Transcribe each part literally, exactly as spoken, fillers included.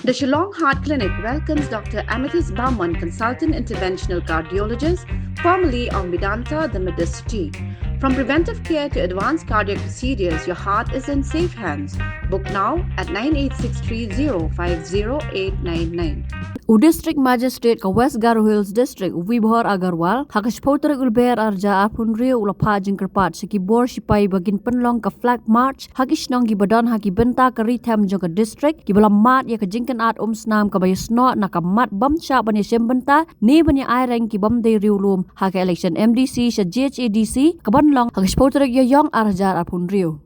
The Shillong Heart Clinic welcomes Doctor Amethyst Barman, Consultant Interventional Cardiologist, formerly of Medanta, the Medicity. From preventive care to advanced cardiac procedures, your heart is in safe hands. Book now at nine eight six three zero five zero eight nine nine. U District Magistrate ka West Garo Hills District, u Vibhor Agarwal, ha ka shiphew tarik u Lber ar hajar arphew hynriew u la phah jingkyrpad sha ki bor shipai ba kin pynlong ka Flag March ha ki shnong kiba don ha ki bynta ka ri them jong ka district, kiba la mad ïa ka jingkynad umsnam kaba ïasnoh na ka mat bym shah ban ïashim bynta ne ban ïa aireng ki bym dei riewlum ha ka election M D C sha G H A D C kaban long ha ka shiphew tarik Ïaïong ar hajar arphew hynriew.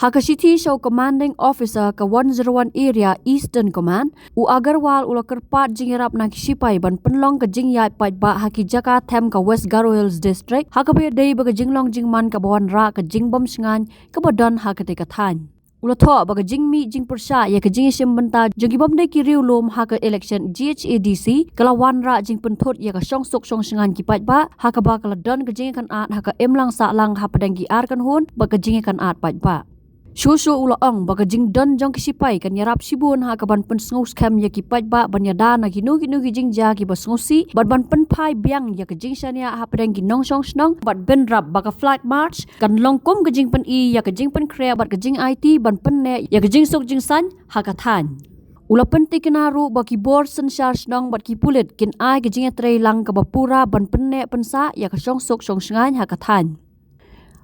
Ha ka shithi sha u Commanding Officer ka one zero one Area Eastern Command, u Agarwal u la kyrpad jingïarap na ki shipai ban pynlong ka jingïaid paidbah ha ki jaka them ka West Garo Hills District, ha kaba ïadei bad ka jinglong jingman kaba wanrah ka jingbymshngaiñ kaba don ha katei ka thaiñ. U la thoh ba ka jingmih jingpyrshah ïa ka jingïashim bynta jong ki bym dei ki riewlum ha ka election G H A D C ka la wanrah jingpynthut ïa ka shongsuk shongshngaiñ ki paidbah, ha kaba ka la don ka jingïakynad ha ka imlang sahlang hapdeng ki ar kynhun bad ka jingïakynad paidbah. Shuh shuh u la ong ba ka jingdon jong ki shipai kan ïarap shibun ha kaban pynsngewskhem ïa ki paidbah ban ïada na kino kino ki jingjia kiba sngewsih bad ban pynphai biang ïa ka jingshaniah hapdeng ki nongshong shnong bad bynrap ba ka Flag March kan long kum ka jingpyni ïa ka jingpynkhreh bad ka jingaiti ban pynneh ïa ka jingsuk jingsaiñ ha ka thaiñ. U la pyntikna ruh ba ki bor synshar shnong bad ki pulit kin ai ka jingïatreilang kaba pura ban pynneh pynsah ïa ka shongsuk shongshngaiñ ha ka thaiñ.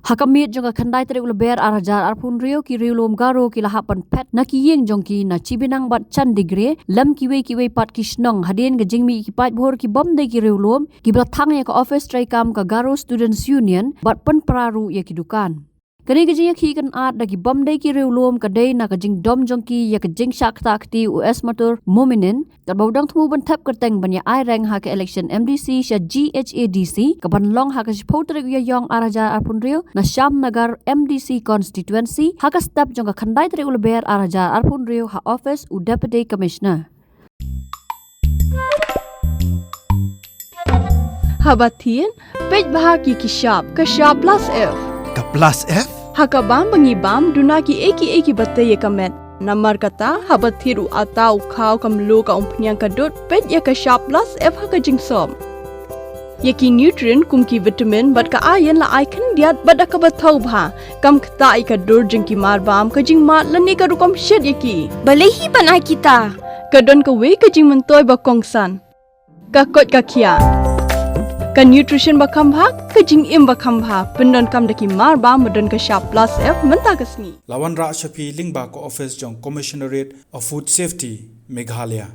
Ha ka miet jong ka khyndai tarik u Lber ar hajar arphew hynriew ki riewlum Garo ki la hap ban phet na ki ïing jong ki na Chibinang bad Chandigarh lem kiwei kiwei pat ki shnong hadien ka jingmih ki paidbhur ki bym dei ki riewlum kiba la thang ïa ka office treikam ka Garo Students Union bad pynpra ruh ïa ki dukan. Kane ka jingïakhih kynad da ki bym dei ki riewlum ka dei na ka jingdom jong ki ïa ka jingshah ktah kti u Esmatur Mominin, katba u dang thmu ban thep kyrteng ban ïa aireng ha ka election M D C sha G H A D C kaban long ha ka shiphew tarik Ïaïong ar hajar arphew hynriew na Shyamnagar M D C constituency ha ka step jong ka khyndai tarik u Lber ar hajar arphew hynriew ha office u Deputy Commissioner. Haba thied, peit bha ki ki shap, ka shap plus F. Ka plus F? Ha ka bam ba ngi bam, duna ki ei ki ei kiba tei ïa ka met. Namar kata, haba thied u ata u khaw ka mluh ka umphniang ka dud, peit ïa ka shap plus F ha ka jingsop. Ïa ki nutrient kum ki vitamin bad ka iron la ai khyndiat bad da kaba thaw bha. Kam ktah ïa ka dur jong ki mar bam, ka jingmad lane ka rukom shet ïa ki. Balei hi ban ai kita? Ka don kawei ka jingmyntoi ba kongsan. Ka koit ka khiah. Ka nutrition ba kham bha, ka jingim ba kham bha. Pyndonkam da ki mar bam ba don ka shap plus F mynta ka sngi. La wanrah sha phi lyngba ka office jong Commissionerate of Food Safety, Meghalaya.